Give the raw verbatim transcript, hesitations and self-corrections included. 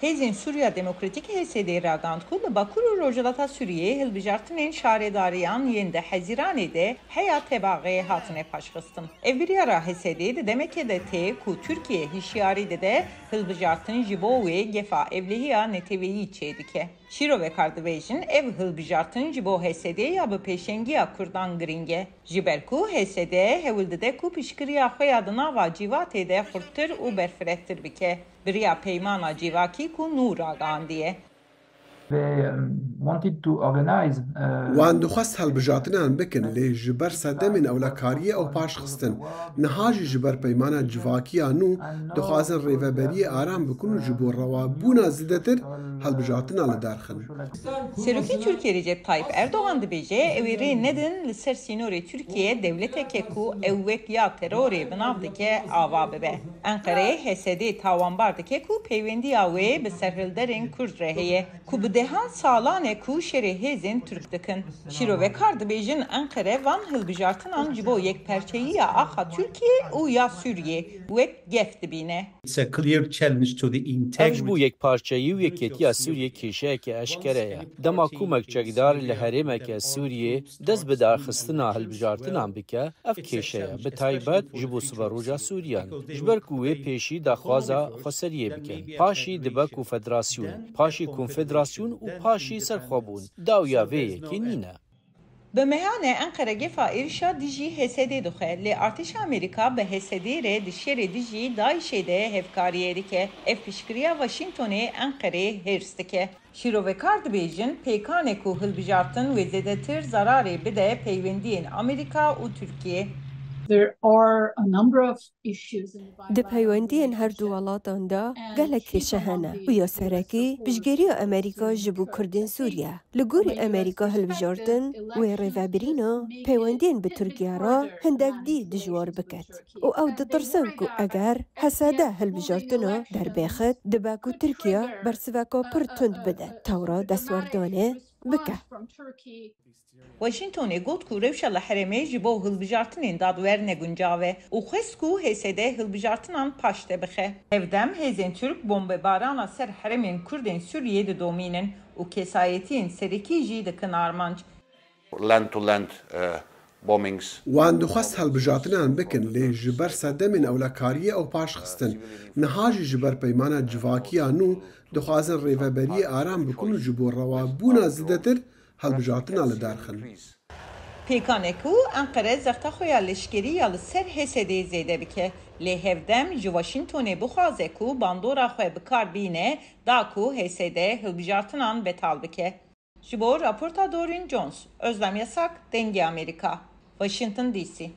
Hêzên Sûriya Demokratîk H S D ragihand ku li Bakur û Rojhilata Sûriyê hilbijartinên şaredariyan yên di Hezîranê de heya tebaxê hatine paşxistin. Ev biryara H S D di demekê de tê ku Tirkiye hişyarî dide, hilbijartin ji bo wê gefa ewlehiya neteweyî çêdike. Şîrovekar dibêjin, ev hilbijartin ji bo H S D ya bi pêşengiya Kurdan girîng e. Ji ber ku H S D hewl dide ku piştgiriya xwe ya di nava cîvatê de xurttir û berfirehtir bike, bi riya peymana civakî ku nû ragihandiye. They um, wanted to organize. Uh, Wan dixwest hilbijatinan bikin, lê ji ber sedemên ewlekariyê ew paş xistin. Niha jî ji ber peymana civakiya nû dixwazin rêveberiyê aram bikin û ji bo rewabûna zêdetir hilbijatina li dar xin. Serokê Tirkiyê Recep Tayyip Erdogan dibêje, ew ê rê nedin li ser sînorê Tirkiye dewleteke ku ew wek ya terorê bi nav dike ava bibe. Enqere H S D tawanbar dike ku peywendiya wê bi serhilderên Kurd re heye, ku bi dehan salan e ku şerê hêzên Tirk dikin. Şîrovekar dibêjin, Enqere van hilbijartinan ji bo yekparçeyiya axa Tirkiyê û ya Sûriyê wek gef dibîne. It's a clear challenge to the Ev ji bo integrity. yekparçeyî û yekêtiya Sûriyê kêşeyeke eşkere ye. Dema komek çekdar li herêmeke Sûriyê dest bi darxistina hilbijartinan bike, ev kêşe ye, bi taybet ji bo siberoja Sûriyan. Ji ber ku wê pêşî daxwaza xweseriyê bikin, paşî dibe konfederasyon, paşî konfederasyon û paşî serxwebûn. Dawiya vê yekê nîne. Bi mehan e Enqere gefa êrişa dijî H S D dixwe, lê artêşa Amerîka bi H S D re di şerê dijî DAIŞ'ê de hevkariyê dike. Ev piştgiriya Washingtonê Enqereyê hêrs dike. Şîrovekar dibêjin, pêkan e ku hilbijartin wê zêdetir zerarê bide peywendiyên Amerîka û Tirkiyê. There are a number of issues in the Di peywendiyên her du welatan de gelek kêşe hene û ya serekî piştgiriya Amerîka ji bo Kurdên Sûriye. Li gorî Amerîka hilbijartin wê rêvebirîna peywendiyên bi Tirkiye re hindek dî dijwar biket û ew ditirsin ku eger H S D hilbijartina derbêxit, dibe ku Tirkiye bersiveka pir tund bide tewra destwerdanê bike. Washingtonê got ku rewşa li herêmê ji bo hilbijartinên dadwer neguncav e û xwest ku H S D hilbijartinan paşde bixe. Hevdem hêzên Tirk bombebarana ser herêmên Kurdên Sûriyê didomînin û kesayetiyên serekî jî dikin armanc. Land to land uh, bombings. Wan dixwest hilbijatinan bikin, lê ji ber sedemên ewlekariyê ew paş xistin. Niha jî ji ber peymana civakiya nû dixwazin rêveberiyê aram bikin û ji bo rewabûna zêdetir hilbijatina li dar xin. Pêkan e ku Enqere zexta xwe ya leşkerî ya li ser H S D'ê zêde bike, lê hevdem ji Washingtonê bixwaze ku bandora xwe bi kar bîne, da ku H S D hilbijartinan betal bike. Ji bo raporta Doreen Jones, Özlem Yasak, Dengê Amerîka, Washington D C.